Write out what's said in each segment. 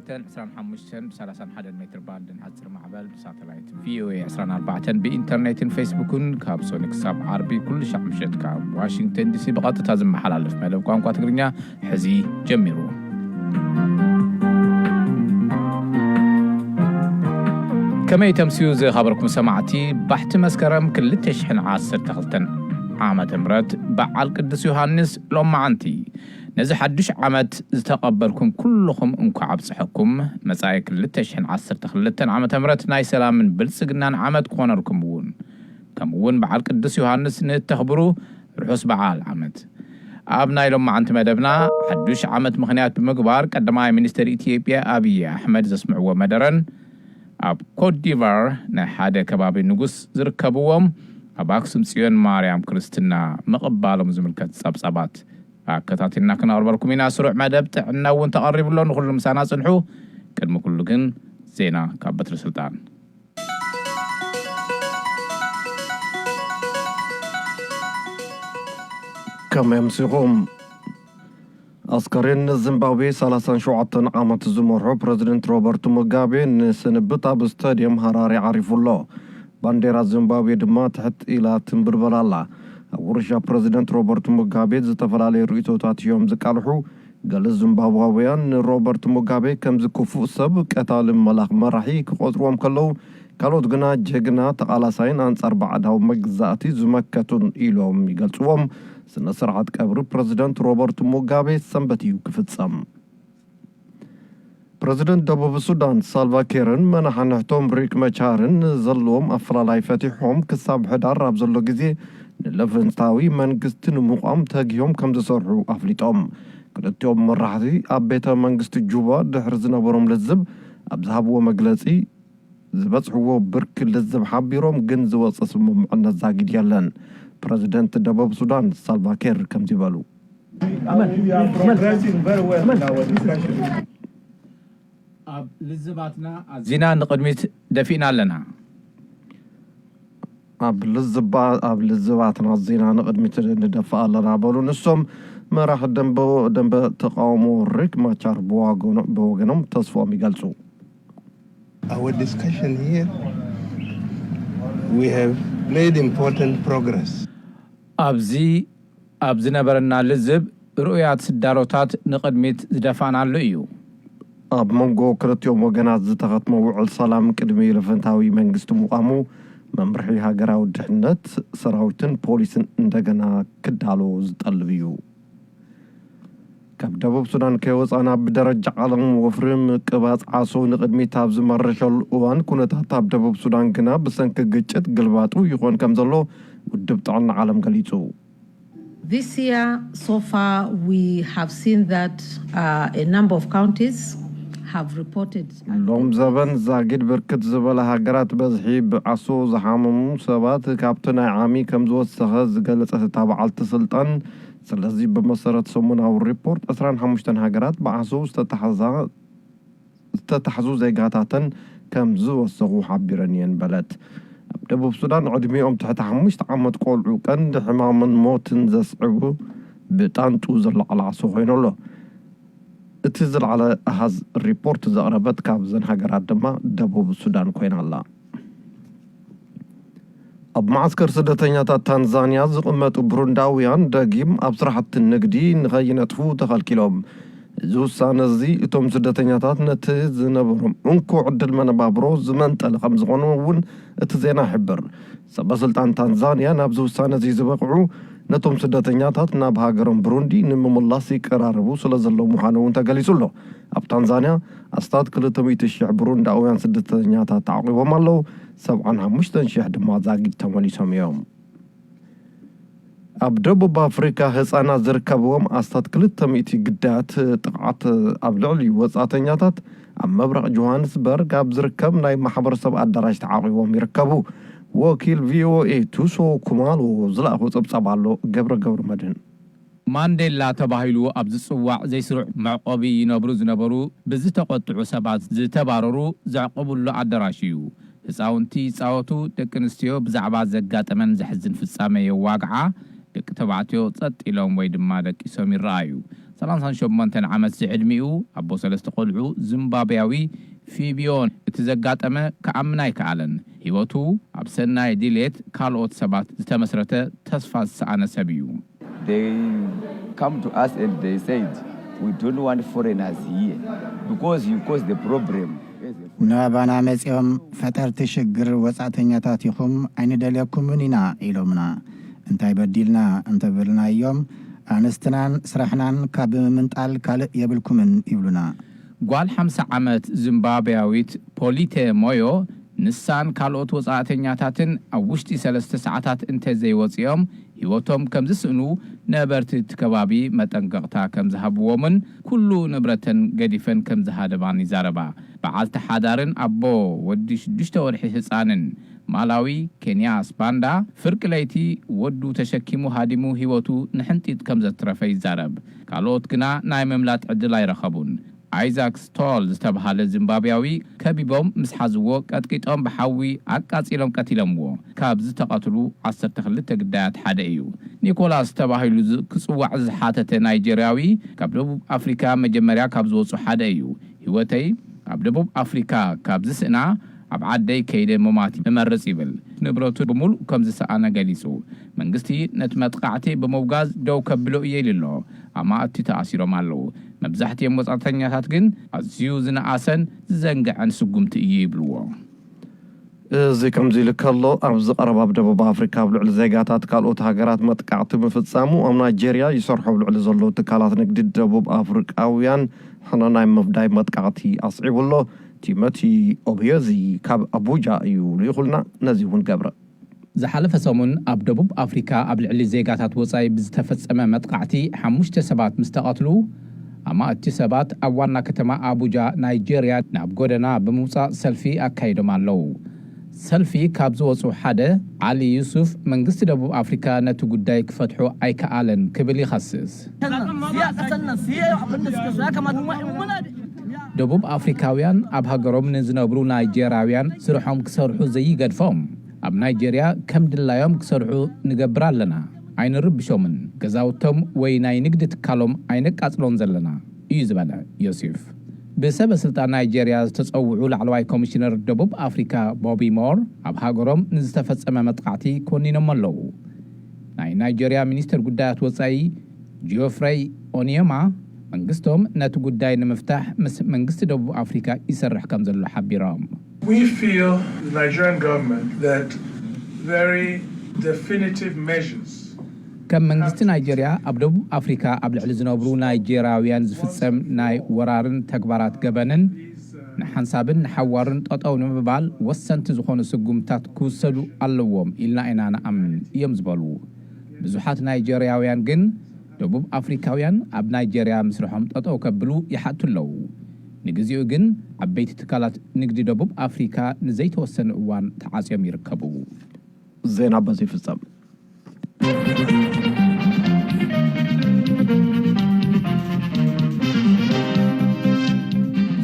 ዕስራን ሓሙሽተን ብ ሰላሳን ሓደን ሜትር ባንድን ሓፂር ማዕበል ብሳተላይት ቪኦኤ ዕስራን ኣርባዕተን ብኢንተርኔትን ፌስቡክን ካብ ሶኒ ክሳብ ዓርቢ ኩሉ ሻዕ ምሸት ካብ ዋሽንግተን ዲሲ ብቐጥታ ዝመሓላለፍ መደብ ቋንቋ ትግርኛ ሕዚ ጀሚሩ። ከመይ ተምስዩ ዝኸበርኩም ሰማዕቲ፣ ባሕቲ መስከረም ክልተ ሽሕን ዓሰርተ ክልተን ዓመተ ምህረት በዓል ቅዱስ ዮሃንስ ሎማዓንቲ። ነዚ ሓዱሽ ዓመት ዝተቐበልኩም ኩልኹም እንኳዕ ኣብጽሐኩም። መጻኢ ክልተ ሽሕን ዓሰርተ ክልተን ዓመተ ምህረት ናይ ሰላምን ብልጽግናን ዓመት ክኾነልኩም እውን። ከምኡ እውን በዓል ቅዱስ ዮሃንስ ንእተኽብሩ ርሑስ በዓል ዓመት። ኣብ ናይ ሎማዓንቲ መደብና ሓዱሽ ዓመት ምኽንያት ብምግባር ቀዳማይ ሚኒስትር ኢትዮጵያ ኣብይ ኣሕመድ ዘስምዕዎ መደረን ኣብ ኮትዲቫር ናይ ሓደ ከባቢ ንጉስ ዝርከብዎም ኣብ ኣክሱም ጽዮን ማርያም ክርስትና ምቕባሎም ዝምልከት ጸብጻባት ኣከታቲልና ክነቕርበልኩም ኢና። ስሩዕ መደብ ጥዕና እውን ተቐሪቡ ኣሎ። ንኹሉ ምሳና ጽንሑ። ቅድሚ ኩሉ ግን ዜና ካብ በትሪ ስልጣን። ከመይ ኣምሲኹም? ኣስከሬን ዚምባብዌ ሰላሳን ሸውዓተን ዓመት ዝመርሖ ፕረዚደንት ሮበርት ሙጋቤ ንስንብት ኣብ ስታድየም ሃራሪ ዓሪፉ ኣሎ። ባንዴራ ዚምባብዌ ድማ ትሕት ኢላ ትንብልበል ኣላ። ኣብ ውርሻ ፕረዚደንት ሮበርት ሙጋቤ ዝተፈላለዩ ርእይቶታት እዮም ዝቃልሑ። ገለ ዚምባብዋውያን ንሮበርት ሙጋቤ ከምዚ ክፉእ ሰብ፣ ቀታሊ፣ መላኽ መራሒ ክቖጽርዎም ከለዉ፣ ካልኦት ግና ጀግና ተቓላሳይን ኣንጻር ባዕዳዊ መግዛእቲ ዝመከቱን ኢሎም ይገልጽዎም። ስነ ስርዓት ቀብሪ ፕረዚደንት ሮበርት ሙጋቤ ሰንበት እዩ ክፍጸም። ፕረዚደንት ደቡብ ሱዳን ሳልቫ ኪርን መናሕንሕቶም ሪክ መቻርን ዘለዎም ኣፈላላይ ፈቲሖም ክሳብ ሕዳር ኣብ ዘሎ ግዜ ንለፈንታዊ መንግስቲ ንምቋም ተጊሆም ከም ዝሰርሑ ኣፍሊጦም። ክልቲኦም መራሕቲ ኣብ ቤተ መንግስቲ ጁባ ድሕሪ ዝነበሮም ልዝብ ኣብ ዝሃብዎ መግለጺ ዝበጽሕዎ ብርኪ ልዝብ ሓቢሮም ግን ዝወጸ ስምምዕነት ዛጊድ የለን። ፕረዚደንት ደቡብ ሱዳን ሳልቫ ኪር ከምዚ በሉ። Aman, Aman, Aman. ኣብ ልዝባትና ኣዚና ንቕድሚት ደፊእና ኣለና። ኣብ ልዝባ ኣብ ልዝባትና ኣዚና ንቕድሚት ንደፍእ ኣለና በሉ ንሶም። መራሕ ደንበ ደንበ ተቃውሞ ሪክ ማቻር ብዋገኖ- ብወገኖም ተስፎም ይገልጹ። Our discussion here, we have made important progress. ኣብዚ ኣብ ዝነበረና ልዝብ ርኡያት ስዳሮታት ንቕድሚት ዝደፋናሉ እዩ። ኣብ መንጎ ክልቲኦም ወገናት ዝተኸትመ ውዕል ሰላም ቅድሚ ልፍንታዊ መንግስቲ ምቋሙ መምርሒ ሃገራዊ ድሕነት ሰራዊትን ፖሊስን እንደገና ክዳሎ ዝጠልብ እዩ። ካብ ደቡብ ሱዳን ከይወፃና ብደረጃ ዓለም ወፍሪ ምቅባፅ ዓሶ ንቅድሚት ኣብ ዝመረሸሉ እዋን ኩነታት ኣብ ደቡብ ሱዳን ግና ብሰንኪ ግጭት ግልባጡ ይኾን ከም ዘሎ ውድብ ጥዕና ዓለም ገሊፁ። This year, so far, we have seen that uh, a number of counties have reported. ሎም ዘበን ዛጊድ ብርክት ዝበለ ሃገራት በዝሒ ብዓሶ ዝሓመሙ ሰባት ካብቲ ናይ ዓሚ ከም ዝወሰኸ ዝገለጸት እታ በዓልቲ ስልጣን፣ ስለዚ ብመሰረት ሰሙናዊ ሪፖርት ዕስራን ሓሙሽተን ሃገራት ብዓሶ ዝተታሕዛ ዝተታሕዙ ዜጋታተን ከም ዝወሰኹ ሓቢረን እየን በለት። ኣብ ደቡብ ሱዳን ዕድሚኦም ትሕቲ ሓሙሽተ ዓመት ቆልዑ ቀንዲ ሕማምን ሞትን ዘስዕቡ ብጣንጡ ዝለዓለ ዓሶ ኮይኑ ኣሎ። እቲ ዝለዓለ ኣሃዝ ሪፖርት ዘቕረበት ካብዘን ሃገራት ድማ ደቡብ ሱዳን ኮይና ኣላ። ኣብ መዓስከር ስደተኛታት ታንዛንያ ዝቕመጡ ብሩንዳውያን ደጊም ኣብ ስራሕቲ ንግዲ ንኸይነጥፉ ተኸልኪሎም። እዚ ውሳነ እዚ እቶም ስደተኛታት ነቲ ዝነበሮም እንኮ ዕድል መነባብሮ ዝመንጠለ ከም ዝኾኑ እውን እቲ ዜና ይሕብር። ሰበ ስልጣን ታንዛንያ ናብዚ ውሳነ እዚ ዝበቕዑ ነቶም ስደተኛታት ናብ ሃገሮም ብሩንዲ ንምምላስ ይቀራረቡ ስለ ዘለዉ ምዃኑ እውን ተገሊጹ ኣሎ። ኣብ ታንዛንያ ኣስታት ክልተ ሚእቲ ሽሕ ብሩንዳውያን ስደተኛታት ተዓቒቦም ኣለዉ። ሰብዓን ሓሙሽተን ሽሕ ድማ ዛጊድ ተመሊሶም እዮም። ኣብ ደቡብ ኣፍሪካ ህፃናት ዝርከብዎም ኣስታት ክልተ ሚእቲ ግዳያት ጥቕዓት ኣብ ልዕሊ ወፃእተኛታት ኣብ ምብራቕ ጆሃንስበርግ ኣብ ዝርከብ ናይ ማሕበረሰብ ኣዳራሽ ተዓቒቦም ይርከቡ። ወኪል ቪኦኤ ቱሶ ኩማሎ ዝለኣኾ ፀብፃብ ኣሎ። ገብረ ገብረ መድህን። ማንዴላ ተባሂሉ ኣብ ዝጽዋዕ ዘይስሩዕ መዕቆቢ ይነብሩ ዝነበሩ ብዝተቖጥዑ ሰባት ዝተባረሩ ዘዕቆብሉ ኣዳራሽ እዩ። ህጻውንቲ ይጻወቱ፣ ደቂ ኣንስትዮ ብዛዕባ ዘጋጠመን ዘሕዝን ፍጻመ የዋግዓ፣ ደቂ ተባዕትዮ ጸጥ ኢሎም ወይ ድማ ደቂሶም ይረኣዩ። ሰላሳን ሸሞንተን ዓመት ዝዕድሚኡ ኣቦ ሰለስተ ቆልዑ ዚምባብያዊ ፊቢዮን እቲ ዘጋጠመ ክኣምን ኣይከኣለን። ህይወቱ ኣብ ሰናይ ድሌት ካልኦት ሰባት ዝተመስረተ ተስፋ ዝሰኣነ ሰብ እዩ። They come to us and they said, "We don't want foreigners here because you cause the problem." ናባና መጺኦም ፈጠርቲ ሽግር ወጻእተኛታት ኢኹም ኣይንደልየኩምን ኢና ኢሎምና። እንታይ በዲልና እንተበልናዮም ኣንስትናን ስራሕናን ካብ ምምንጣል ካልእ የብልኩምን ይብሉና። ጓል ሓምሳ ዓመት ዚምባብያዊት ፖሊተ ሞዮ ንሳን ካልኦት ወጻእተኛታትን ኣብ ውሽጢ ሰለስተ ሰዓታት እንተዘይወጺኦም ህይወቶም ከም ዝስእኑ ነበርቲ እቲ ከባቢ መጠንቀቕታ ከም ዝሃብዎምን ኩሉ ንብረተን ገዲፈን ከም ዝሃደባን ይዛረባ። በዓልቲ ሓዳርን ኣቦ ወዲ ሽዱሽተ ወርሒ ህጻንን ማላዊ ኬንያስ ባንዳ ፍርቂ ለይቲ ወዱ ተሸኪሙ ሃዲሙ ህይወቱ ንሕንጢጥ ከም ዘትረፈ ይዛረብ። ካልኦት ግና ናይ ምምላጥ ዕድል ኣይረኸቡን። ኣይዛክ ስቶል ዝተብሃለ ዚምባብያዊ ከቢቦም ምስ ሓዝዎ ቀጥቂጦም ብሓዊ ኣቃጺሎም ቀቲሎምዎ። ካብ ዝተቐትሉ ዓሰርተ ክልተ ግዳያት ሓደ እዩ። ኒኮላስ ተባሂሉ ዝ- ክጽዋዕ ዝሓተተ ናይጀርያዊ ካብ ደቡብ ኣፍሪካ መጀመርያ ካብ ዝወጹ ሓደ እዩ። ህይወተይ ኣብ ደቡብ ኣፍሪካ ካብ ዝስእና ኣብ ዓደይ ከይደ ምማት እመርጽ ይብል። ንብረቱ ብምሉእ ከም ዝሰኣነ ገሊጹ። መንግስቲ ነቲ መጥቃዕቲ ብምውጋዝ ደው ከብሎ እየ ኢሉ ኣሎ። ኣማእቲ ተኣሲሮም ኣለዉ። መብዛሕትኦም ወጻእተኛታት ግን ኣዝዩ ዝነኣሰን ዝዘንግዐን ስጉምቲ እዩ ይብልዎ። እዚ ከምዚ ኢሉ ከሎ ኣብዚ ቀረባ ኣብ ደቡብ ኣፍሪካ ኣብ ልዕሊ ዜጋታት ካልኦት ሃገራት መጥቃዕቲ ምፍጻሙ ኣብ ናይጀርያ ይሰርሑ ኣብ ልዕሊ ዘለዉ ትካላት ንግዲ ደቡብ ኣፍሪቃውያን ሕነ ናይ ምፍዳይ መጥቃዕቲ ኣስዒቡ ኣሎ። ቲሞቲ ኦብዮዚ ካብ ኣቡጃ እዩ ልኢኹልና። ነዚ እውን ገብረ ዝሓለፈ ሰሙን ኣብ ደቡብ ኣፍሪካ ኣብ ልዕሊ ዜጋታት ወጻኢ ብዝተፈጸመ መጥቃዕቲ ሓሙሽተ ሰባት ምስ ተቐትሉ ኣማእቲ ሰባት ኣብ ዋና ከተማ ኣቡጃ ናይጀርያ ናብ ጎደና ብምውጻእ ሰልፊ ኣካይዶም ኣለዉ። ሰልፊ ካብ ዝወጹ ሓደ ዓሊ ዩሱፍ መንግስቲ ደቡብ ኣፍሪካ ነቲ ጉዳይ ክፈትሖ ኣይከኣለን ክብል ይኸስስ። ደቡብ ኣፍሪካውያን ኣብ ሃገሮም ንዝነብሩ ናይጀርያውያን ስርሖም ክሰርሑ ዘይገድፎም። ኣብ ናይጀርያ ከም ድላዮም ክሰርሑ ንገብር ኣለና። ኣይንርብሾምን። ገዛውቶም ወይ ናይ ንግዲ ትካሎም ኣይነቃጽሎን ዘለና እዩ ዝበለ ዮሴፍ። ብሰበ ስልጣን ናይጀርያ ዝተጸውዑ ላዕለዋይ ኮሚሽነር ደቡብ ኣፍሪካ ቦቢ ሞር ኣብ ሃገሮም ንዝተፈጸመ መጥቃዕቲ ኮኒኖም ኣለዉ። ናይ ናይጀርያ ሚኒስትር ጉዳያት ወጻኢ ጂኦፍረይ ኦኒየማ መንግስቶም ነቲ ጉዳይ ንምፍታሕ ምስ መንግስቲ ደቡብ ኣፍሪካ ይሰርሕ ከም ዘሎ ሓቢሮም። We feel the Nigerian government that very definitive measures ከም መንግስቲ ናይጀርያ ኣብ ደቡብ ኣፍሪካ ኣብ ልዕሊ ዝነብሩ ናይጀርያውያን ዝፍጸም ናይ ወራርን ተግባራት ገበንን ንሓንሳብን ንሓዋርን ጠጠው ንምባል ወሰንቲ ዝኾኑ ስጉምታት ክውሰዱ ኣለዎም ኢልና ኢና ንኣምን እዮም ዝበሉ። ብዙሓት ናይጀርያውያን ግን ደቡብ ኣፍሪካውያን ኣብ ናይጀርያ ምስርሖም ጠጠው ከብሉ ይሓቱ ኣለዉ። ንግዚኡ ግን ዓበይቲ ትካላት ንግዲ ደቡብ ኣፍሪካ ንዘይተወሰነ እዋን ተዓፅዮም ይርከቡ። ዜና በዚ ይፍጸም።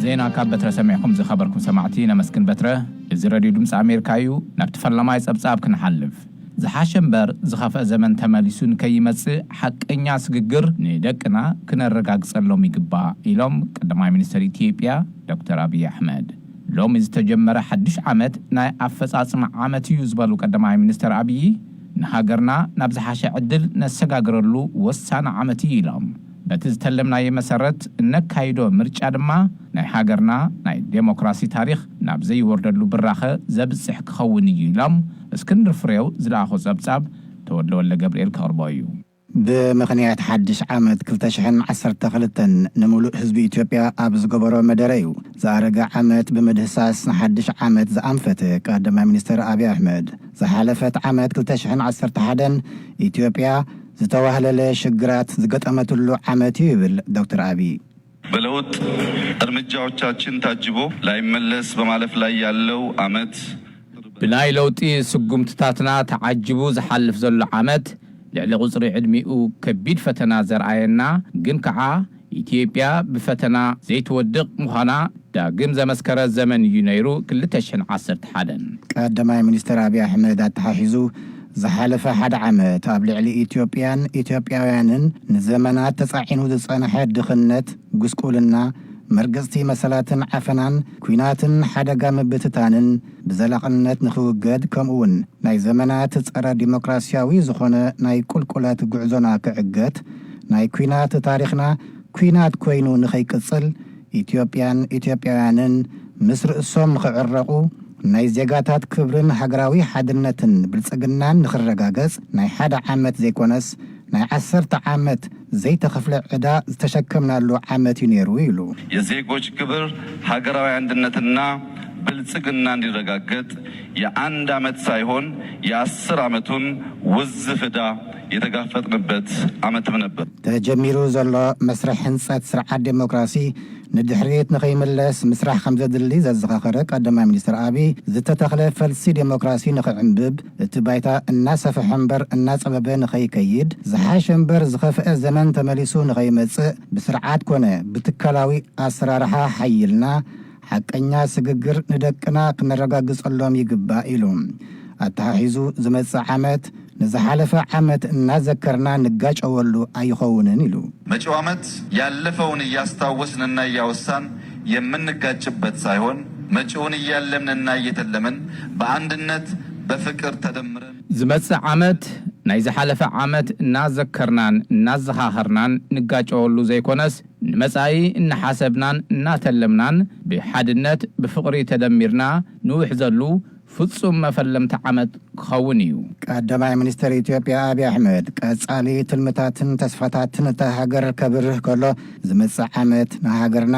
ዜና ካብ በትረ ሰሚዕኩም ዝኸበርኩም ሰማዕቲ ነመስግን በትረ። እዚ ረድዮ ድምፂ ኣሜሪካ እዩ። ናብቲ ፈላማይ ፀብፃብ ክንሓልፍ። ዝሓሸ እምበር ዝኸፍአ ዘመን ተመሊሱ ንከይመፅእ ሓቀኛ ስግግር ንደቅና ክነረጋግፀሎም ይግባእ ኢሎም ቀዳማይ ሚኒስትር ኢትዮጵያ ዶክተር ኣብይ ኣሕመድ። ሎሚ ዝተጀመረ ሓድሽ ዓመት ናይ ኣፈፃፅማ ዓመት እዩ ዝበሉ ቀዳማይ ሚኒስትር ኣብይ ንሃገርና ናብ ዝሓሸ ዕድል ነሰጋግረሉ ወሳኒ ዓመት እዩ ኢሎም። በቲ ዝተለምናዮ መሰረት እነካይዶ ምርጫ ድማ ናይ ሃገርና ናይ ዴሞክራሲ ታሪኽ ናብ ዘይወርደሉ ብራኸ ዘብፅሕ ክኸውን እዩ ኢሎም እስክንድር ፍሬው ዝለኣኾ ጸብጻብ ተወልደ ወልደ ገብርኤል ከቕርቦ እዩ። ብምኽንያት ሓድሽ ዓመት ክልተ ሽሕን ዓሰርተ ክልተን ንምሉእ ህዝቢ ኢትዮጵያ ኣብ ዝገበሮ መደረ እዩ። ዝኣረገ ዓመት ብምድህሳስ ንሓድሽ ዓመት ዝኣንፈተ ቀዳማይ ሚኒስትር ኣብይ ኣሕመድ ዝሓለፈት ዓመት ክልተ ሽሕን ዓሰርተ ሓደን ኢትዮጵያ ዝተዋህለለ ሽግራት ዝገጠመትሉ ዓመት እዩ ይብል ዶክተር ኣብይ። በለውጥ እርምጃዎቻችን ታጅቦ ላይመለስ በማለፍ ላይ ያለው ዓመት ብናይ ለውጢ ስጉምትታትና ተዓጅቡ ዝሓልፍ ዘሎ ዓመት ልዕሊ ቁፅሪ ዕድሚኡ ከቢድ ፈተና ዘርኣየና ግን ከዓ ኢትዮጵያ ብፈተና ዘይትወድቕ ምዃና ዳግም ዘመስከረ ዘመን እዩ ነይሩ ክልተ ሽሕን ዓሰርተ ሓደን። ቀዳማይ ሚኒስትር ኣብይ ኣሕመድ ኣተሓሒዙ ዝሓለፈ ሓደ ዓመት ኣብ ልዕሊ ኢትዮጵያን ኢትዮጵያውያንን ንዘመናት ተጻዒኑ ዝጸንሐ ድኽነት፣ ጉስቁልና፣ መርገጽቲ መሰላትን ዓፈናን፣ ኲናትን ሓደጋ ምብትታንን ብዘላቕነት ንኽውገድ፣ ከምኡውን ናይ ዘመናት ጸረ ዲሞክራሲያዊ ዝኾነ ናይ ቁልቁለት ጉዕዞና ክዕገት፣ ናይ ኲናት ታሪኽና ኲናት ኮይኑ ንኸይቅጽል፣ ኢትዮጵያን ኢትዮጵያውያንን ምስ ርእሶም ንኽዕረቑ፣ ናይ ዜጋታት ክብርን ሃገራዊ ሓድነትን ብልጽግናን ንኽረጋገጽ፣ ናይ ሓደ ዓመት ዘይኮነስ ናይ ዓሰርተ ዓመት ዘይተኸፍለ ዕዳ ዝተሸከምናሉ ዓመት እዩ ነይሩ ኢሉ። የዜጎች ክብር፣ ሀገራዊ አንድነትና ብልጽግና እንዲረጋገጥ የአንድ ዓመት ሳይሆን የአስር ዓመቱን ውዝፍ ዕዳ የተጋፈጥንበት ዓመትም ነበር። ተጀሚሩ ዘሎ መስርሕ ህንጸት ስርዓት ዴሞክራሲ ንድሕሪት ንኸይምለስ ምስራሕ ከም ዘድሊ ዘዘኻኸረ ቀዳማይ ሚኒስትር ኣቢይ፣ ዝተተኽለ ፈልሲ ዴሞክራሲ ንኽዕንብብ፣ እቲ ባይታ እናሰፍሐ እምበር እናጸበበ ንኸይከይድ፣ ዝሓሸ እምበር ዝኸፍአ ዘመን ተመሊሱ ንኸይመጽእ፣ ብስርዓት ኮነ ብትካላዊ ኣሰራርሓ ሓይልና ሓቀኛ ስግግር ንደቅና ክነረጋግጸሎም ይግባእ ኢሉ። ኣተሓሒዙ፣ ዝመጽእ ዓመት ንዝሓለፈ ዓመት እናዘከርና ንጋጨወሉ ኣይኸውንን ኢሉ። መጪው ዓመት ያለፈውን እያስታወስንና እያወሳን የምንጋጭበት ሳይሆን፣ መጪውን እያለምንና እየተለምን በአንድነት በፍቅር ተደምረን ዝመጽእ ዓመት ናይ ዝሓለፈ ዓመት እናዘከርናን እናዘኻኸርናን ንጋጨወሉ ዘይኮነስ፣ ንመጻኢ እናሓሰብናን እናተለምናን ብሓድነት ብፍቕሪ ተደሚርና ንውሕዘሉ ፍጹም መፈለምቲ ዓመት ክኸውን እዩ። ቀዳማይ ሚኒስትር ኢትዮጵያ ኣብይ ኣሕመድ፣ ቀጻሊ ትልምታትን ተስፋታትን እታ ሃገር ከብርህ ከሎ፣ ዝመጽእ ዓመት ንሃገርና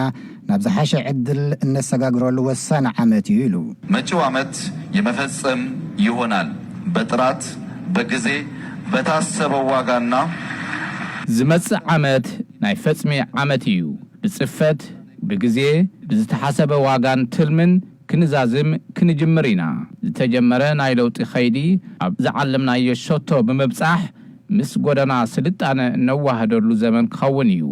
ናብ ዝሓሸ ዕድል እነሰጋግረሉ ወሳኒ ዓመት እዩ ኢሉ። መጪው ዓመት የመፈጸም ይሆናል። በጥራት፣ በጊዜ፣ በታሰበው ዋጋና ዝመጽእ ዓመት ናይ ፈጽሚ ዓመት እዩ። ብጽፈት፣ ብግዜ፣ ብዝተሓሰበ ዋጋን ትልምን ክንዛዝም ክንጅምር ኢና። ዝተጀመረ ናይ ለውጢ ኸይዲ ኣብ ዝዓለምናዮ ሸቶ ብምብጻሕ፣ ምስ ጎደና ስልጣነ እነዋህደሉ ዘመን ክኸውን እዩ።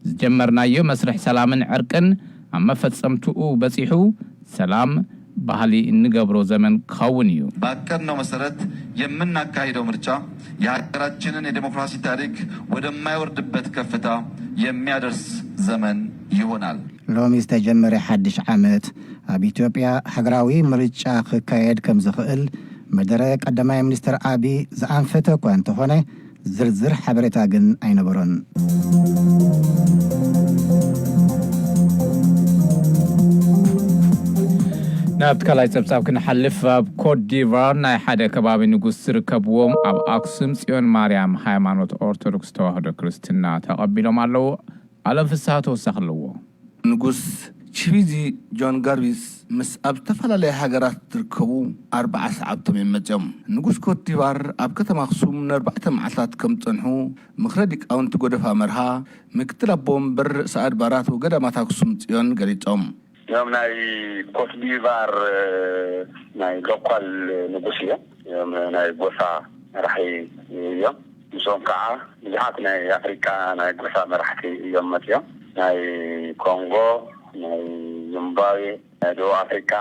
ዝጀመርናዮ መስርሕ ሰላምን ዕርቅን ኣብ መፈጸምትኡ በጺሑ፣ ሰላም ባህሊ እንገብሮ ዘመን ክኸውን እዩ። ባቀድነው መሰረት የምናካሂደው ምርጫ የሀገራችንን የዴሞክራሲ ታሪክ ወደማይወርድበት ከፍታ የሚያደርስ ዘመን ይሆናል። ሎሚ ዝተጀመረ ሓድሽ ዓመት ኣብ ኢትዮጵያ ሃገራዊ ምርጫ ክካየድ ከም ዝኽእል መደረ ቀዳማይ ሚኒስትር ኣቢይ ዝኣንፈተ እኳ እንተኾነ፣ ዝርዝር ሓበሬታ ግን ኣይነበሮን። ናብ ካልኣይ ጸብጻብ ክንሓልፍ፣ ኣብ ኮት ዲቫር ናይ ሓደ ከባቢ ንጉስ ዝርከብዎም ኣብ ኣክሱም ጽዮን ማርያም ሃይማኖት ኦርቶዶክስ ተዋህዶ ክርስትና ተቐቢሎም ኣለዉ። ኣለም ፍስሃ ተወሳኺ ኣለዎ። ንጉስ ቺቪዚ ጆን ጋርቪስ ምስ ኣብ ዝተፈላለያ ሃገራት ዝርከቡ ኣርብዓ ሰዓብቶም እዮም መጺኦም። ንጉስ ኮት ዲቫር ኣብ ከተማ ኣክሱም ንኣርባዕተ መዓልታት ከም ዝጸንሑ ምኽረ ሊቃውንቲ ጎደፋ መርሃ ምክትል ኣቦ መንበር ርእሰ ኣድባራት ወገዳማት ኣክሱም ጽዮን ገሊጾም። እዮም ናይ ኮት ዲቫር ናይ ሎኳል ንጉስ እዮም። እዮም ናይ ጎሳ መራሒ እዮም። ምስኦም ከዓ ብዙሓት ናይ ኣፍሪካ ናይ ጎሳ መራሕቲ እዮም መፅኦም። ናይ ኮንጎ፣ ናይ ዚምባብዌ፣ ናይ ደቡብ ኣፍሪካ፣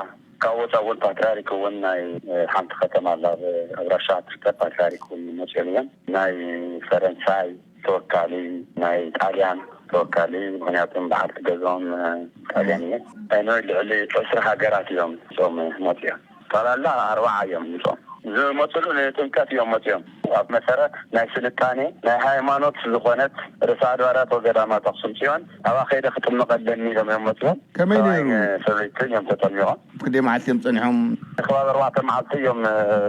ካብ ወፃኢ እውን ፓትርያርክ እውን ናይ ሓንቲ ከተማ ኣላ ኣብ ራሻ ትርከብ ፓትርያርክ እውን መፅኦም እዮም። ናይ ፈረንሳይ ተወካሊ፣ ናይ ጣልያን ተወካሊ፣ ምክንያቱም በዓልቲ ገዝኦም ጣልያን እየ። ናይ ልዕሊ ዕስራ ሃገራት እዮም እዞም መፅኦም። ጠቕላላ ኣርባዓ እዮም እዞም ዝመፅሉ ንጥምቀት እዮም መፅኦም። ኣብ መሰረት ናይ ስልጣኔ ናይ ሃይማኖት ዝኾነት ርእሰ ኣድባራት ወገዳማት ኣክሱም ፅዮን ኣብኣ ከይደ ክጥመቕ ኣለኒ ኢሎም እዮም መፅኦም። ከመይ ነይሩ? ሰበይትን እዮም ተጠሚቖም። ክንደይ መዓልቲ እዮም ፀኒሖም? ከባቢ ኣርባዕተ መዓልቲ እዮም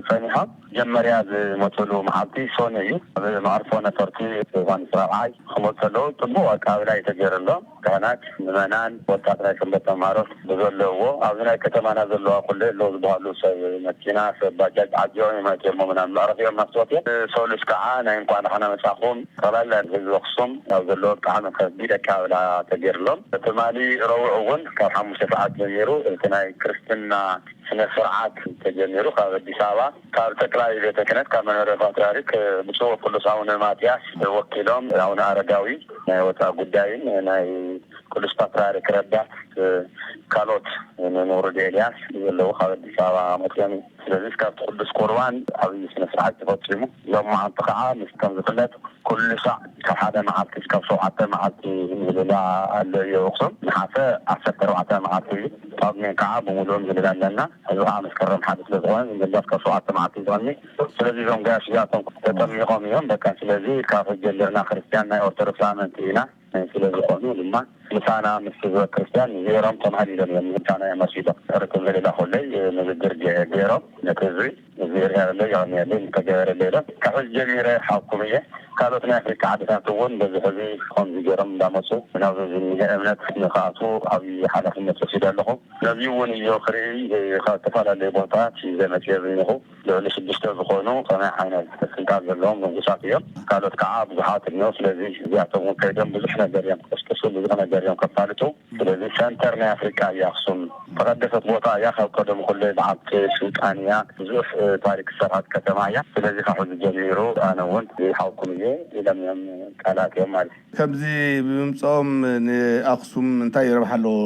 ፀኒሖም። መጀመርያ ዝመፅሉ መዓልቲ ሶኒ እዩ። ኣብ መዕርፎ ነፈርቲ ዮሃንስ ራብዓይ ክመፁ ከለዉ ፅቡቅ ኣቀባብላ እዩ ተገይርሎም። ካህናት፣ ምእመናን፣ ወጣት ናይ ሰንበት ተምሃሮ ብዘለውዎ ኣብዚ ናይ ከተማና ዘለዋ ኩለ ኣለዉ ዝበሃሉ ሰብ መኪና፣ ሰብ ባጃጅ ዓፂኦም እዮም ኣእትዮሞ ምናምን መዕረፊኦም እናስወት እዮም። ሰሉስ ከዓ ናይ እንኳን ደሓና መፃኹም ጠቕላላ ህዝቢ ኣክሱም ኣብ ዘለዎ ብጣዕሚ ከቢድ ኣቀባብላ ተገይርሎም። ትማሊ ረቡዕ እውን ካብ ሓሙሽተ ሰዓት ጀሚሩ እቲ ናይ ክርስትና ስነ ስርዓት ተጀሚሩ ካብ ኣዲስ ኣበባ ካብ ጠቅላይ ቤተ ክህነት ካብ መንበረ ፓትርያርክ ብፁዕ ወቅዱስ ኣቡነ ማትያስ ወኪሎም ኣቡነ ኣረጋዊ ናይ ወፃኢ ጉዳይን ናይ ቅዱስ ፓትርያርክ ረዳት ካልኦት መምህር ኤልያስ ዘለዉ ካብ ኣዲስ ኣበባ መፅኦም እዩ። ስለዚ ካብቲ ቅዱስ ቁርባን ዓብዪ ስነ ስርዓት ተፈፂሙ። ሎም መዓልቲ ከዓ ምስ ከም ዝፍለጥ ኩሉ ሳዕ ካብ ሓደ መዓልቲ እስካብ ሸውዓተ መዓልቲ ምህልላ ኣሎ እዩ ኣክሱም። ነሓሰ ዓሰርተ ኣርባዕተ መዓልቲ እዩ። ጳጉሜን ከዓ ብምሉእ ምህልላ ኣለና። እዚ ከዓ መስከረም ሓደ ስለ ዝኾነ ዝምህላ እስካብ ሸውዓተ መዓልቲ እዩ ዝቐኒ። ስለዚ እዞም ጋሽ እዚኣቶም ተጠሚቖም እዮም። በቃ ስለዚ ካብ ሕጂ ጀሚርና ክርስትያን ናይ ኦርቶዶክስ ኣመንቲ ኢና። ስለ ዝኾኑ ድማ ምሳና ምስ ህዝበ ክርስትያን ጌሮም ተማሊሎም እዮም ምሳና እዮም መሲሎም። ርክብ ምህልላ ኮለይ ንግግር ገ- ገይሮም ነቲ ህዝቢ እዚ ርያለይ ይቐንየለይ እንተገበረለይ ኢሎም ካብ ሕዚ ጀሚረ ሓውኩም እየ። ካልኦት ናይ ኣፍሪካ ዓድታት እውን በዚ ሕዚ ከምዚ ገይሮም እንዳመፁ ናብዚ ዝኒሀ እምነት ንክኣትዉ ዓብዪ ሓላፍነት ወሲደ ኣለኹ። ነዚ እውን እዮ ክርኢ ካብ ዝተፈላለዩ ቦታታት ዘመፅየ ዝኒኹ ልዕሊ ሽዱሽተ ዝኾኑ ከመይ ዓይነት ስልጣን ዘለዎም መንጉሳት እዮም። ካልኦት ከዓ ብዙሓት እኒኦ። ስለዚ እዚኣቶም እውን ከይዶም ብዙሕ ነገር እዮም ክቅስቅሱ፣ ብዙሕ ነገር እዮም ከፋልጡ። ስለዚ ሰንተር ናይ ኣፍሪቃ እዩ ኣክሱም። ተቐደሰት ቦታ እያ። ካብ ቀደም ኩለ በዓልቲ ስልጣን እያ። ብዙሕ እ፣ ታሪክ ዝሰርሓት ከተማ እያ። ስለዚ ካብ ሕዚ ጀሚሩ ኣነ እውን ይሓውኩም እየ ኢሎም እዮም ቃላት እዮም ማለት እዩ። ከምዚ ብምምፅኦም ንኣክሱም እንታይ ረብሓ ኣለዎ?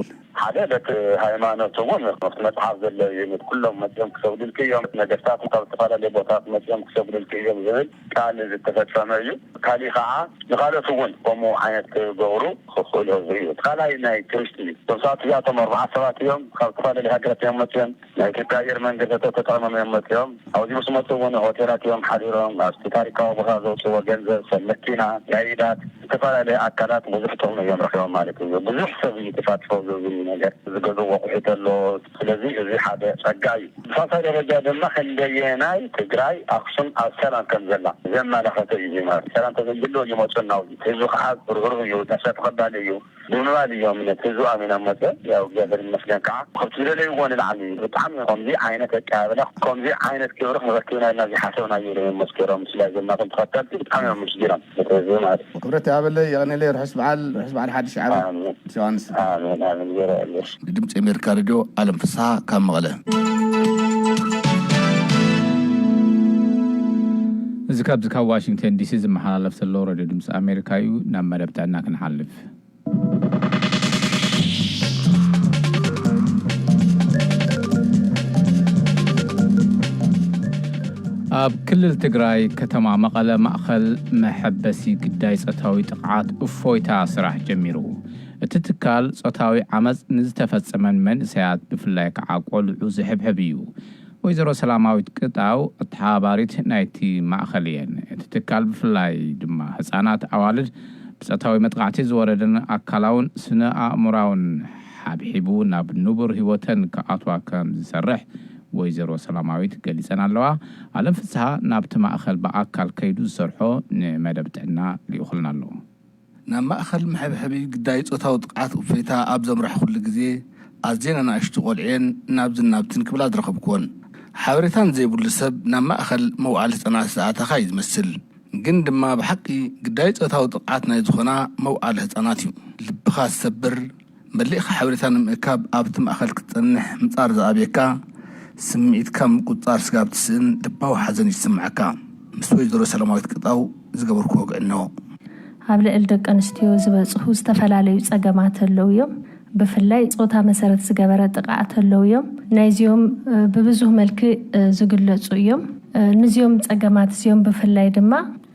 ሓደ በቲ ሃይማኖት እውን መፅሓፍ ዘሎ እዩ። ኩሎም መፅኦም ክሰግዱልኪ እዮም። ነገስታት ካብ ዝተፈላለዩ ቦታታት መፅኦም ክሰግዱልኪ እዮም ዝብል ቃል ዝተፈፀመ እዩ። ካሊእ ከዓ ንካልኦት እውን ከምኡ ዓይነት ክገብሩ ክኽእሉ ህዝቢ እዩ። ካልኣይ ናይ ቱሪስት እዩ። እቶም ሰባት እዚኣቶም ኣርባዓ ሰባት እዮም ካብ ዝተፈላለዩ ሃገራት እዮም መፅኦም። ናይ ኢትዮጵያ ኣየር መንገዲ ተጠቂሞም እዮም መፅኦም። ኣብዚ ምስ መፁ እውን ሆቴላት እዮም ሓዲሮም። ኣብቲ ታሪካዊ ቦታ ዘውፅዎ ገንዘብ ሰብ መኪና፣ ጋይዳት፣ ዝተፈላለዩ ኣካላት ብዙሕ ጥቕሚ እዮም ረኪቦም ማለት እዩ። ብዙሕ ሰብ እዩ ተሳትፎ ዝብል ነገር ዝገዝእ ኣቑሑት ኣሎ። ስለዚ እዚ ሓደ ጸጋ እዩ። ብሳልሳይ ደረጃ ድማ ክንደየናይ ትግራይ ኣክሱም ኣብ ሰላም ከም ዘላ ዘመላኸተ እዩ። ማለት ሰላም ተዘይህልዎ ይመፁ እናው ህዝቢ ከዓ ርህሩህ እዩ፣ ተሰብ ተቐባሊ እዩ ብምባል እዮም ነቲ ህዝቢ ኣሚኖም መፀ። ያው እግዚኣብሔር ይመስገን ከዓ ካብቲ ዝደለይዎ ንላዕሊ ብጣዕሚ ከምዚ ዓይነት ኣቀባብላ ከምዚ ዓይነት ክብሪ ክንረክብና ኢልና ዘይሓሰብናዮ እዮም መስከሮም። ስለዚ ናቶም ተኸተልቲ ብጣዕሚ እዮም ምስጊኖም ነቲ ህዝቢ ማለት እዩ። ክብረት ያበለ የቐኔለ ርሑስ በዓል ርሑስ በዓል ሓድሽ ዓመት ኣሜን። ዮሃንስ ኣሜን ኣሜን። ገይረ ኣለሽ። ንድምፂ ኣሜሪካ ሬድዮ ኣለም ፍስሓ ካብ መቐለ። እዚ ካብዚ ካብ ዋሽንግተን ዲሲ ዝመሓላለፍ ዘሎ ሬድዮ ድምፂ ኣሜሪካ እዩ። ናብ መደብ ጥዕና ክንሓልፍ። ኣብ ክልል ትግራይ ከተማ መቐለ ማእኸል መሐበሲ ግዳይ ፆታዊ ጥቕዓት እፎይታ ስራሕ ጀሚሩ። እቲ ትካል ፆታዊ ዓመፅ ንዝተፈፀመን መንእሰያት ብፍላይ ከዓ ቆልዑ ዝሕብሕብ እዩ። ወይዘሮ ሰላማዊት ቅጣው ኣተሓባባሪት ናይቲ ማእኸል እየን። እቲ ትካል ብፍላይ ድማ ህፃናት ኣዋልድ ብፆታዊ መጥቃዕቲ ዝወረደን ኣካላውን ስነ ኣእምራውን ሓብሒቡ ናብ ንቡር ህይወተን ክኣትዋ ከም ዝሰርሕ ወይዘሮ ሰላማዊት ገሊፀን ኣለዋ። ኣለም ፍስሃ ናብቲ ማእኸል ብኣካል ከይዱ ዝሰርሖ ንመደብ ጥዕና ልኢኹልና ኣሎ። ናብ ማእኸል መሐብሐቢ ግዳይ ፆታዊ ጥቕዓት እፎይታ ኣብ ዘምራሕኹሉ ግዜ ኣዝየን ኣናእሽቱ ቆልዑ እየን ናብዝን ናብትን ክብላ ዝረኸብኩወን። ሓበሬታ ንዘይብሉ ሰብ ናብ ማእኸል መውዓሊ ህፃናት ዝኣተኻ እዩ ዝመስል። ግን ድማ ብሓቂ ግዳይ ፆታዊ ጥቕዓት ናይ ዝኾና መውዓሊ ህፃናት እዩ። ልብኻ ዝሰብር መሊእኻ ሓበሬታ ንምእካብ ኣብቲ ማእኸል ክትፀንሕ ምፃር ዝኣብየካ፣ ስምዒትካ ምቁፅፃር ስጋብ ትስእን ልባዊ ሓዘን እዩ ዝስምዓካ። ምስ ወይዘሮ ሰላማዊት ቅጣው ዝገበርኩዎ ግዕኖ። ኣብ ልዕሊ ደቂ ኣንስትዮ ዝበፅሑ ዝተፈላለዩ ፀገማት ኣለዉ እዮም። ብፍላይ ፆታ መሰረት ዝገበረ ጥቕዓት ኣለዉ እዮም። ናይዚኦም እ፣ ብብዙህ መልክእ እ፣ ዝግለፁ እዮም። እ፣ ንዚኦም ፀገማት እዚኦም ብፍላይ ድማ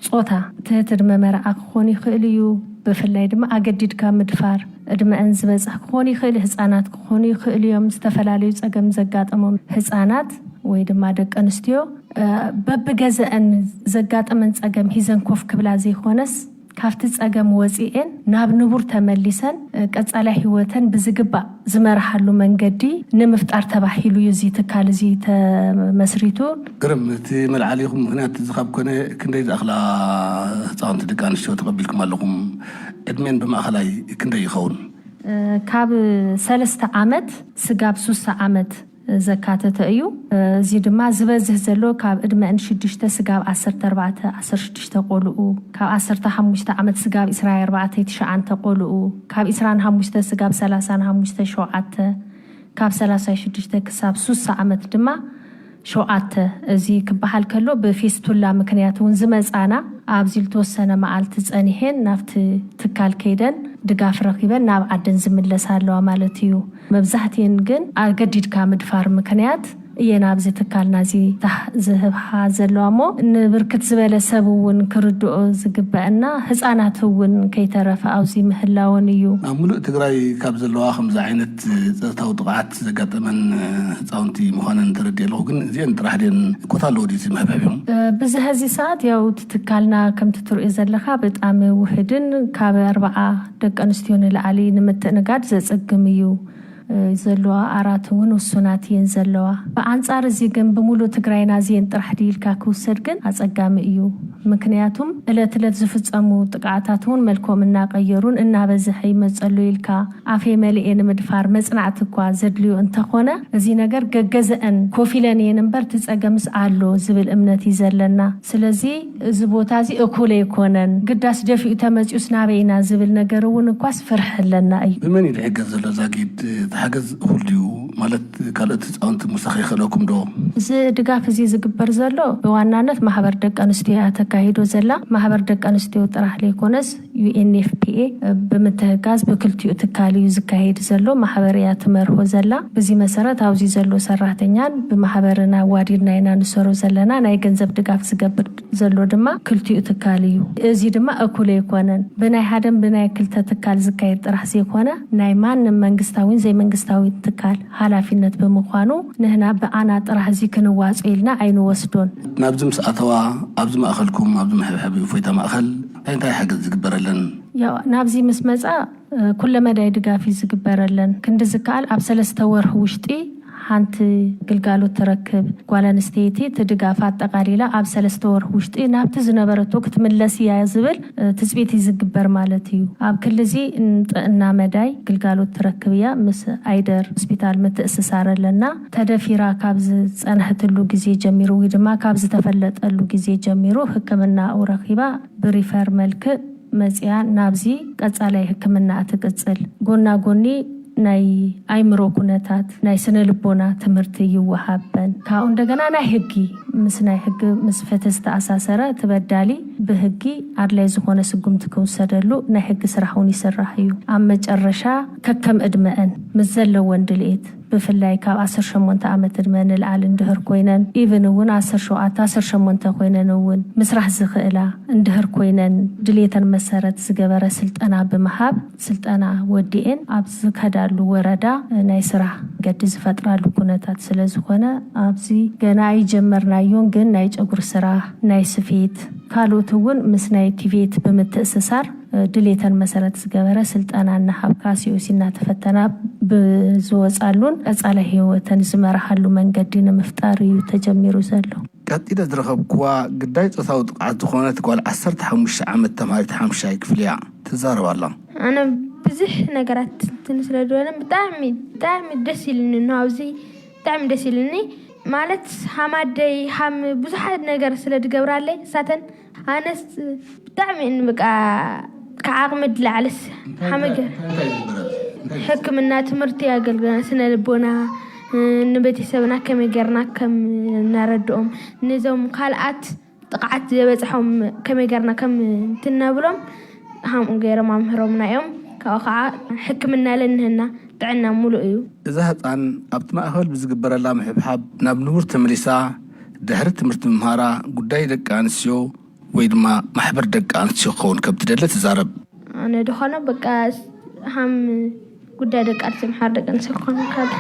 ጾታ፣ ትሕቲ ዕድመ መርዓ ክኾን ይኽእል እዩ። ብፍላይ ድማ ኣገዲድካ ምድፋር፣ ዕድመአን ዝበጽሕ ክኾን ይኽእል፣ ህጻናት ክኾኑ ይኽእሉ እዮም። ዝተፈላለዩ ጸገም ዘጋጠሞም ህጻናት ወይ ድማ ደቂ ኣንስትዮ እ፣ በብገዘአን ዘጋጠመን ጸገም ሒዘን ኮፍ ክብላ ዘይኮነስ ካብቲ ጸገም ወጺኤን ናብ ንቡር ተመሊሰን እ፣ ቀጻላይ ህይወተን ብዝግባእ ዝመርሓሉ መንገዲ ንምፍጣር ተባሂሉ እዩ እዚ ትካል እዚ ተመስሪቱ። ግርም፣ እቲ መልዓሊኹም ምኽንያት እዚ ካብ ኮነ ክንደይ ዝኣኽላ ህፃውንቲ ደቂ ኣንስትዮ ተቐቢልኩም ኣለኹም? ዕድሜን ብማእኸላይ ክንደይ ይኸውን? እ፣ ካብ ሰለስተ ዓመት ስጋብ ሱሳ ዓመት ዘካተተ እዩ። እዚ ድማ ዝበዝህ ዘሎ ካብ ዕድመ ን ሽዱሽተ ስጋብ ዓሰርተ ኣርባዕተ፣ ዓሰርተ ሽዱሽተ ቆልኡ፣ ካብ ዓሰርተ ሓሙሽተ ዓመት ስጋብ ዕስራ ኣርባዕተ ትሽዓተ ቆልኡ፣ ካብ ዕስራን ሓሙሽተ ስጋብ ሰላሳን ሓሙሽተ ሸውዓተ፣ ካብ ሰላሳ ሽዱሽተ ክሳብ ሱሳ ዓመት ድማ ሸውዓተ፣ እዚ ክበሃል ከሎ ብፊስቱላ ምክንያት እውን ዝመጻና ኣብዚ ዝተወሰነ መዓልቲ ጸኒሐን ናብቲ ትካል ከይደን ድጋፍ ረኺበን ናብ ዓደን ዝምለሳ ኣለዋ ማለት እዩ። መብዛሕትኤን ግን ኣገዲድካ ምድፋር ምክንያት እየን ኣብዚ ትካልና እዚ ታህ ዝህብሃ ዘለዋ እሞ፣ ንብርክት ዝበለ ሰብ እውን ክርድኦ ዝግበአና፣ ህፃናት እውን ከይተረፈ ኣብዚ ምህላወን እዩ። ኣብ ሙሉእ ትግራይ ካብ ዘለዋ ከምዚ ዓይነት ፆታዊ ጥቕዓት ዘጋጠመን ህፃውንቲ ምዃነን ተረዲእ ኣለኹ። ግን እዚአን ጥራሕ ድየን ኮታ ኣለዎ ድዩ እቲ መሕብሐቢኦም? ብዝሀዚ ሰዓት ያው እቲ ትካልና ከምቲ ትርእዮ ዘለኻ ብጣዕሚ ውሕድን ካብ ኣርባዓ ደቂ ኣንስትዮ ንላዕሊ ንምትእንጋድ ዘፀግም እዩ። ዘለዋ ኣራት እውን ውሱናት እየን ዘለዋ። ብኣንጻር እዚ ግን ብሙሉእ ትግራይና እዚኤን ጥራሕ ድዩ ኢልካ ክውሰድ ግን ኣጸጋሚ እዩ። ምክንያቱም እለት እለት ዝፍጸሙ ጥቃዓታት እውን መልክኦም እናቀየሩን እናበዝሐ ይመጸሉ ኢልካ ኣፌ መሊኤ ንምድፋር መጽናዕቲ እኳ ዘድልዮ እንተኾነ፣ እዚ ነገር ገገዘአን ኮፍ ኢለን እየን እምበር እቲ ጸገምስ ኣሎ ዝብል እምነት እዩ ዘለና። ስለዚ እዚ ቦታ እዚ እኩል ኣይኮነን፣ ግዳስ ደፊኡ ተመጺኡስ ናበይ ኢና ዝብል ነገር እውን እኳስ ፍርሒ ኣለና እዩ። ብመን እዩ ዝሕገዝ ዘሎ እዛ ጊድ? እቲ ሓገዝ እኹል ድዩ? ማለት ካልኦት ህፃውንቲ ምውሳኽ ይኽእለኩም ዶ? እዚ ድጋፍ እዚ ዝግበር ዘሎ ብዋናነት ማሕበር ደቂ ኣንስትዮ እያ ተካሂዶ ዘላ። ማሕበር ደቂ ኣንስትዮ ጥራሕ ዘይኮነስ ዩ ኤን ኤፍ ፒ ኤ ብምትህጋዝ ብክልቲኡ ትካል እዩ ዝካየድ ዘሎ። ማሕበር እያ ትመርሆ ዘላ። ብዚ መሰረት ኣብዚ ዘሎ ሰራሕተኛን ብማሕበርን ኣዋዲድና ኢና ንሰሮ ዘለና። ናይ ገንዘብ ድጋፍ ዝገብር ዘሎ ድማ ክልቲኡ ትካል እዩ። እዚ ድማ እኩል ኣይኮነን። ብናይ ሓደን ብናይ ክልተ ትካል ዝካየድ ጥራሕ ዘይኮነ ናይ ማንም መንግስታዊን ዘይመንግስታዊ ትካል ሓላፊነት ብምዃኑ ንህና ብኣና ጥራሕ እዚ ክንዋጾ ኢልና ኣይንወስዶን። ናብዚ ምስ ኣተዋ ኣብዚ ማእኸልኩም፣ ኣብዚ መሕብሐቢ እፎይታ ማእኸል እንታይ እንታይ ሓገዝ ዝግበረለን? ያው ናብዚ ምስ መጻ ኩለ መዳይ ድጋፍ እዩ ዝግበረለን። ክንዲ ዝከኣል ኣብ ሰለስተ ወርሒ ውሽጢ ሓንቲ ግልጋሎት ትረክብ ጓል ኣንስተይቲ እቲ ድጋፍ ኣጠቓሊላ ኣብ ሰለስተ ወርሒ ውሽጢ ናብቲ ዝነበረቶ ክትምለስ እያ ዝብል ትፅቢት እዩ ዝግበር ማለት እዩ። ኣብ ክልዚ ንጥዕና መዳይ ግልጋሎት ትረክብ እያ። ምስ ኣይደር ሆስፒታል ምትእስሳር ኣለና። ተደፊራ ካብ ዝፀንሐትሉ ግዜ ጀሚሩ ወይ ድማ ካብ ዝተፈለጠሉ ግዜ ጀሚሩ ሕክምና ረኺባ ብሪፈር መልክእ መፅያ ናብዚ ቀፃላይ ሕክምና ትቅፅል። ጎና ጎኒ ናይ ኣይምሮ ኩነታት ናይ ስነ ልቦና ትምህርቲ ይወሃበን። ካብኡ እንደገና ናይ ሕጊ ምስ ናይ ሕጊ ምስ ፍትህ ዝተኣሳሰረ እቲ በዳሊ ብሕጊ ኣድላይ ዝኾነ ስጉምቲ ክውሰደሉ ናይ ሕጊ ስራሕ እውን ይስራሕ እዩ። ኣብ መጨረሻ ከከም ዕድመአን ምስ ዘለወን ድልኤት ብፍላይ ካብ ዓሰርተ ሸሞንተ ዓመት ዕድመ ንላዕሊ እንድህር ኮይነን ኢቭን እውን ዓሰርተ ሸውዓተ ዓሰርተ ሸሞንተ ኮይነን እውን ምስራሕ ዝኽእላ እንድህር ኮይነን ድሌተን መሰረት ዝገበረ ስልጠና ብምሃብ ስልጠና ወዲኤን ኣብ ዝከዳሉ ወረዳ ናይ ስራሕ ገዲ ዝፈጥራሉ ኩነታት ስለ ዝኾነ ኣብዚ ገና ኣይጀመርናዮን፣ ግን ናይ ጨጉሪ ስራሕ፣ ናይ ስፌት ካልኦት እውን ምስ ናይ ቲቬት ብምትእስሳር ድሌተን መሰረት ዝገበረ ስልጠና እናሃብካ ሲኦሲ እናተፈተና ብዝወፃሉን ቀፃሊ ህይወተን ዝመርሃሉ መንገዲ ንምፍጣር እዩ ተጀሚሩ ዘሎ። ቀፂለ ዝረኸብኩዋ ግዳይ ፆታዊ ጥቕዓት ዝኾነት ጓል ዓሰርተ ሓሙሽተ ዓመት ተምሃሪት ሓሙሻይ ክፍሊ እያ ትዛረብ ኣላ። ኣነ ብዙሕ ነገራት እንትን ስለ ዝበለን ብጣዕሚ ብጣዕሚ ደስ ኢልኒ ን ኣብዚ ብጣዕሚ ደስ ኢልኒ። ማለት ሃም ኣደይ ሃም ብዙሓት ነገር ስለ ዝገብራለይ እሳተን ኣነስ ብጣዕሚ እን በቃ ካብ ዓቕሚ ድላዕልስ ሓመገ ሕክምና ትምህርቲ ኣገልግሎት ስነ ልቦና ንቤተሰብና ከመይ ጌርና ከም እናረድኦም ነዞም ካልኣት ጥቕዓት ዘበፅሖም ከመይ ጌርና ከም እንትነብሎም ሃምኡ ገይሮም ኣምህሮምና እዮም። ካብኡ ከዓ ሕክምና ለንህና ጥዕና ሙሉእ እዩ። እዛ ህፃን ኣብቲ ማእኸል ብዝግበረላ ምሕብሓብ ናብ ንቡር ተመሊሳ ድሕሪ ትምህርቲ ምምሃራ ጉዳይ ደቂ ኣንስትዮ ወይ ድማ ማሕበር ደቂ ኣንስትዮ ክኸውን ከም ትደሊ ትዛረብ። ኣነ ዝኾነ በቃ ሃም ጉዳይ ደቂ ኣንስትዮ ማሕበር ደቂ ኣንስትዮ ክኾን ካብ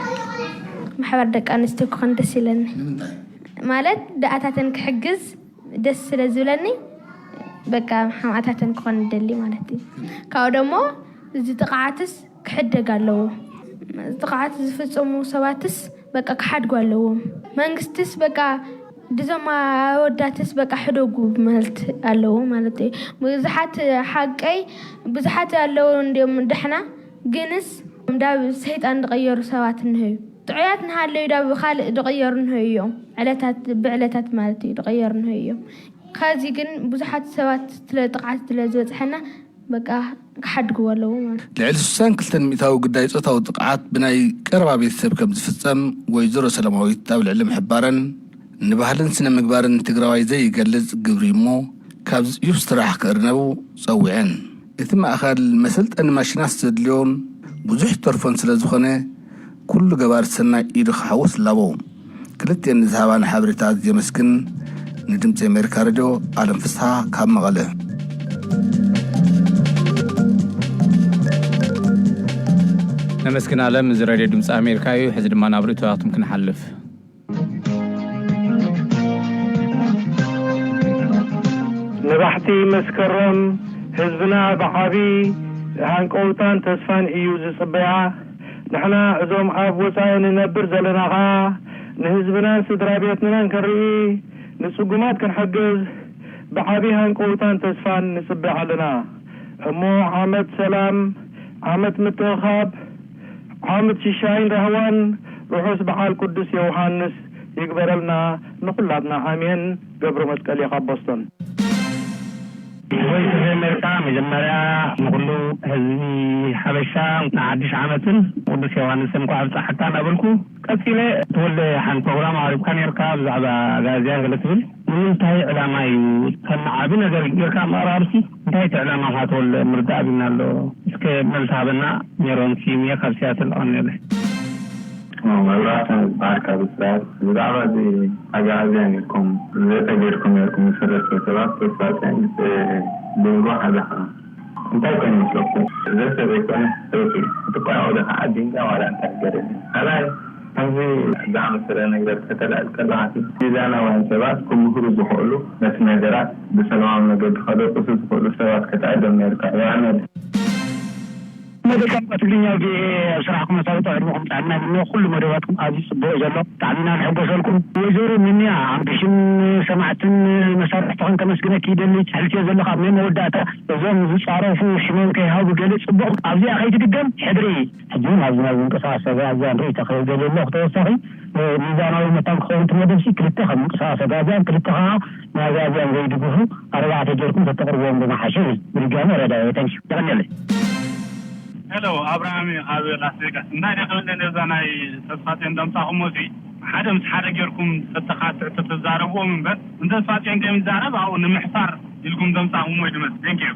ማሕበር ደቂ ኣንስትዮ ክኾን ደስ ይለኒ። ንምንታይ? ማለት ደኣታተን ክሕግዝ ደስ ስለ ዝብለኒ በቃ ሓማታተን ክኾን ደሊ ማለት እዩ። ካብኡ ደሞ እዚ ጥቕዓትስ ክሕደግ ኣለዎ። ጥቕዓት ዝፍጽሙ ሰባትስ በቃ ክሓድጉ ኣለዎም። መንግስትስ በቃ ድዞም ኣወዳትስ በቃ ሕደጉ ማለት ኣለዎ ማለት እዩ። ብዙሓት ሓቀይ ብዙሓት ኣለዉ እንዲዮም ደሕና ግንስ ዳብ ሰይጣን ዝቐየሩ ሰባት እንሀዩ ጥዑያት ንሃለዩ ዳብ ካልእ ዝቐየሩ እንሀዩ እዮም። ዕለታት ብዕለታት ማለት እዩ ዝቐየሩ እንሀዩ እዮም። ከዚ ግን ብዙሓት ሰባት ስለ ጥቕዓት ስለ ዝበፅሐና በቃ ክሓድግዎ ኣለዎ ማለት እዩ። ልዕሊ ስሳን ክልተን ሚእታዊ ግዳይ ፆታዊ ጥቕዓት ብናይ ቀረባ ቤተሰብ ከም ዝፍፀም ወይዘሮ ሰላማዊት ኣብ ልዕሊ ምሕባረን ንባህልን ስነ ምግባርን ትግራዋይ ዘይገልጽ ግብሪ እሞ ካብ ዩፍ ስራሕ ክእርነቡ ጸዊዐን። እቲ ማእኸል መሰልጠኒ ማሽናት ዘድልዮን ብዙሕ ተርፎን ስለ ዝኾነ ኩሉ ገባር ሰናይ ኢዱ ክሓውስ ላቦ። ክልቲኤን ንዝሃባን ሓበሬታ ኣዝየ የመስግን። ንድምፂ ኣሜሪካ ሬድዮ ኣለም ፍስሓ ካብ መቐለ። ነመስግን ኣለም። እዚ ሬድዮ ድምፂ ኣሜሪካ እዩ። ሕዚ ድማ ናብ ርእይቶታትኩም ክንሓልፍ። ንባሕቲ መስከረም ህዝብና ብዓቢ ሃንቀውታን ተስፋን እዩ ዝጽበያ። ንሕና እዞም ኣብ ወጻኢ ንነብር ዘለና ኸኣ ንህዝብናን ስድራ ቤትናን ክንርኢ፣ ንጽጉማት ክንሕግዝ ብዓቢ ሃንቀውታን ተስፋን ንጽበ ኣለና። እሞ ዓመት ሰላም፣ ዓመት ምትእኻብ፣ ዓመት ሽሻይን ራህዋን ርሑስ በዓል ቅዱስ ዮሃንስ ይግበረልና ንኹላትና። ኣሜን። ገብረ መስቀል እየ ካብ ቦስቶን። ቮይስ ኦፍ ኣሜሪካ መጀመርያ ንኹሉ ህዝቢ ሓበሻ ንሓድሽ ዓመትን ቅዱስ ዮሃንስን እንኳዕ ኣብፀሐካ እናበልኩ፣ ቀፂለ ተወልደ ሓንቲ ፕሮግራም ኣቕሪብካ ነርካ ብዛዕባ ኣጋዝያን ገለ ትብል። ንምንታይ ዕላማ እዩ ከም ዓቢ ነገር ጌርካ ምቕራብ ሲ? እንታይ እቲ ዕላማ ካተወለ ምርዳእ ኣቢልና ኣሎ። እስከ መልሲ ሃበና። ሜሮን ስዩም እየ ካብ ሲያትል። ኣቐንየለይ። መብራህቱ ዝበሃል ካብ እስራኤል። ብዛዕባ እዚ ኣጋኣዝያን ኢልኩም ዘተ ጌርኩም ነርኩም ዝሰለስተ ሰባት ተሳትያን፣ እ፣ ሊንጎ ሓዛ ኸዓ እንታይ ኮይኑ መስለኩም? ዘተ ዘይኮነ ሰይፊ ክትቋየቑ ዶ ከዓ ድንጋ ዋላ እንታይ ገደል? ካልኣይ፣ ከምዚ ዝኣመሰለ ነገር ከተላዕል ከለኻ፣ ሚዛናውያን ሰባት ክምህሩ ዝኽእሉ ነቲ ነገራት ብሰላማዊ መገዲ ከደቅሱ ዝኽእሉ ሰባት ከተዕድም ነይርካ። ይኣመል። መደብ ቋንቋ ትግርኛ ቪኦኤ ኣብ ስራሕኩም ኣሳልጦ ዕድመኹም ጥዕና ይምነ። ኩሉ መደባትኩም ኣዝዩ ጽቡቕ ዘሎ። ብጣዕሚ ኢና ንሕጎሰልኩም። ወይዘሮ ሚኒያ፣ ብሽም ሰማዕትን መሳርሕትኽን ከመስግነኪ ይደሊ። ትሕልፍዮ ዘለኻ ኣብ ናይ መወዳእታ እዞም ዝጻረፉ ሽሞም ከይሃቡ ገለ ጽቡቕ ኣብዚኣ ከይትድገም ሕድሪ። ሕጂ እውን ኣብዚ ናይ ምንቅስቃስ ኣጋዝያን ርእይቶ ክህብ ደልየ ኣለኹ። ተወሳኺ፣ እ፣ ሚዛናዊ መታን ክኸውን እቲ መደብሲ ክልተ ካብ ምንቅስቃስ ኣጋዝያን፣ ክልተ ከዓ ንኣጋዝያን ዘይድግፉ ኣርባዕተ ጌርኩም ተተቕርብዎም ዝመሓሸ ይብል። ብድጋሚ ረዳኢ ተንኪ። የቐንየለይ። ሄሎ፣ ኣብርሃም እየ ካብ ላስ ቬጋስ። እንታይ ደኣ ክብል ደልየ፣ እዛ ናይ ተስፋጽዮን ደምጻኹሞ እዚ ሓደ ምስ ሓደ ጌርኩም ተተኻትዕ ተተዛረብዎም እምበር፣ ንተስፋጽዮን ከይምዛረብ ኣብኡ ንምሕፋር ኢልኩም ደምጻኹሞ እዩ ዝመስል። Thank you።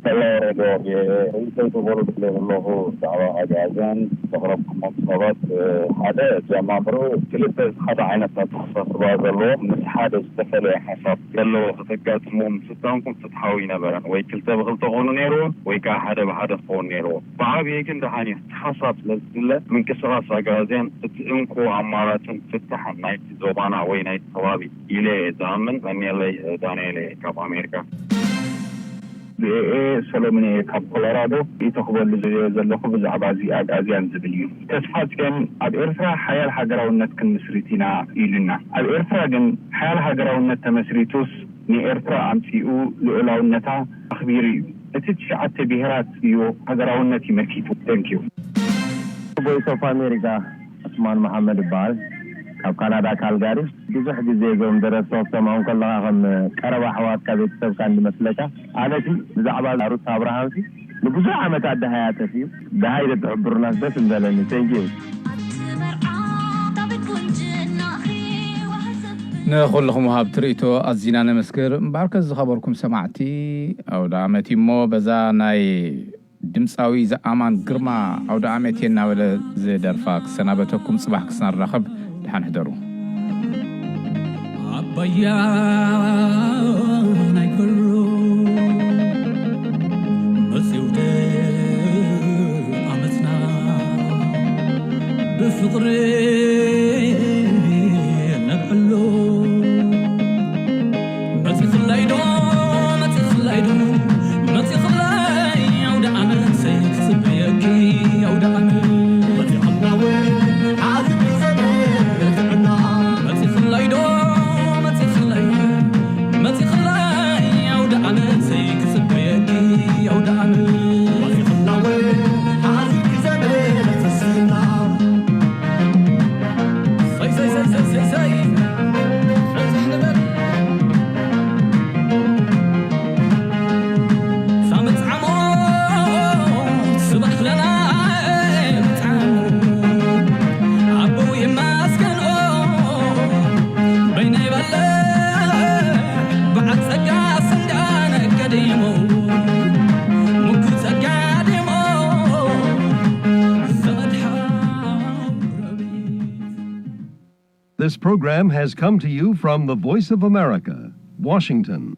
ሰላም ሬድዮ ቪኦኤ፣ ርእይቶይ ክበሉ ደልየ ዘለኹ ብዛዕባ ኣግኣዝያን ዘቕረብኩሞም ሰባት፣ እ፣ ሓደ ጀማምሩ ክልተ ሓደ ዓይነት ኣተሓሳስባ ዘለዎም ምስ ሓደ ዝተፈለየ ሓሳብ ዘለዎ ከተጋጥምዎም ምፍታንኩም ፍትሓዊ ኣይነበረን። ወይ ክልተ ብክልተ ክኾኑ ነይርዎም፣ ወይ ከዓ ሓደ ብሓደ ክኸውን ነይርዎ። ብዓብዪ ግን ደሓን እዩ። እቲ ሓሳብ ስለ ዝድለ ምንቅስቓስ ኣግኣዝያን እቲ እንኮ ኣማራፅን ፍታሕን ናይቲ ዞባና ወይ ናይቲ ከባቢ ኢለ እየ ዝኣምን። ቀንየለይ፣ ዳንኤል እየ ካብ ኣሜሪካ። ቪኦኤ፣ ሰሎሞን እየ ካብ ኮሎራዶ። ርእይቶ ክበሉ ዝደልየ ዘለኹ ብዛዕባ እዚ ኣግኣዝያን ዝብል እዩ። ተስፋጽዮን ኣብ ኤርትራ ሓያል ሃገራውነት ክንምስሪት ኢና ኢሉና። ኣብ ኤርትራ ግን ሓያል ሃገራውነት ተመስሪቱስ ንኤርትራ ኣምጺኡ ልኡላውነታ ኣኽቢሩ እዩ። እቲ ትሽዓተ ብሄራት እዩ ሃገራውነት እዩ መኪቱ። Thank you። ቮይስ ኦፍ ኣሜሪካ፣ ዑስማን መሓመድ ይበሃል። ካብ ካናዳ ካልጋሪ። ብዙሕ ግዜ እዞም ደረፍቲ ክሰምዖም ከለኻ ከም ቀረባ ኣሕዋትካ ቤተሰብካ እንድመስለካ። ኣነሲ ብዛዕባ ሩታ ኣብርሃምሲ ንብዙሕ ዓመታት ደሃያ ጠፊኡ። ደሃይ ደትሕብሩናስ ደስ ምበለኒ። Thank you። ንኹልኹም ወሃብቲ ርእይቶ ኣዚና ነመስግር። እምበኣርከስ ዝኸበርኩም ሰማዕቲ፣ ኣውደ ኣመት እሞ በዛ ናይ ድምፃዊ ዘኣማን ግርማ ኣውደ ኣመት እየ እናበለ ዝደርፋ ክሰናበተኩም። ጽባሕ ክሳብ ንራኸብ ደሓን ሕደሩ። ኣባያ ናይ ከሎ መጺው ዓመትና ብፍቕሪ ነብዕሎ። መጺኽለይ ዶ፣ መጺኽለይ ዶ፣ መጺኽለይ ኣውደ ዓመት ክጽበየኪ ኣውደ ዓመት። መጺኽለይ ዶ፣ መጺኽለይ ዶ፣ መጺኽለይ፣ መጺኽለይ ኣውደ ዓመት ክጽበየኪ ኣውደ ዓመት። This program has come to you from the Voice of America, Washington.